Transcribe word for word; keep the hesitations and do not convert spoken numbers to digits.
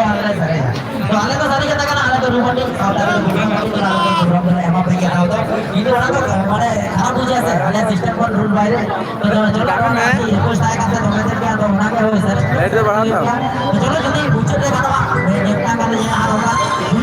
ᱟᱞᱮ ᱞᱮ ᱥᱟᱹᱜᱟᱹᱭᱟ᱾ ᱛᱚ ᱟᱞᱮ ᱫᱚ ᱥᱟᱹᱨᱤ ᱠᱟᱛᱷᱟ ᱠᱟᱱᱟ, ᱟᱞᱮ ᱫᱚ ᱨᱩᱢ ᱦᱟᱹᱴᱤᱧ ᱥᱟᱶᱛᱟ ᱨᱮ ᱯᱨᱳᱜᱨᱟᱢ ᱫᱚᱞᱮ ᱮᱢᱟ ᱯᱮ ᱜᱮᱭᱟ ᱫᱟᱣ ᱫᱚ᱾ ᱠᱤᱱᱛᱩ ᱚᱱᱟ ᱫᱚ ᱢᱟᱱᱮ ᱠᱷᱟᱨᱟᱯ ᱵᱩᱡᱷᱟᱹᱜᱼᱟ ᱥᱮ, ᱟᱞᱮ ᱥᱤᱥᱴᱮᱢ ᱠᱷᱚᱱ ᱨᱩᱞ ᱵᱟᱭᱨᱮ᱾ ᱛᱚ ᱪᱚᱞᱚ ᱪᱚᱞᱚ ᱟᱨᱚ ᱚᱱᱟ ᱢᱮ᱾ ᱨᱤᱠᱣᱮᱥᱴ ᱛᱟᱦᱮᱸ ᱠᱟᱱ ᱛᱟᱦᱮᱸ ᱫᱚᱢᱮ ᱫᱤᱱ ᱜᱮ, ᱟᱫᱚ ᱚᱱᱟ ᱜᱮ ᱦᱳᱭ ᱥᱟᱹᱨᱤ ᱞᱮᱴ ᱨᱮ ᱵᱟᱲᱦᱟᱣ ᱛᱟᱢ᱾ ᱪᱚᱞᱚ ᱡᱩᱫᱤ ᱢᱩᱪᱟᱹᱫ ᱨᱮ ᱜᱟᱱᱚᱜᱼᱟ,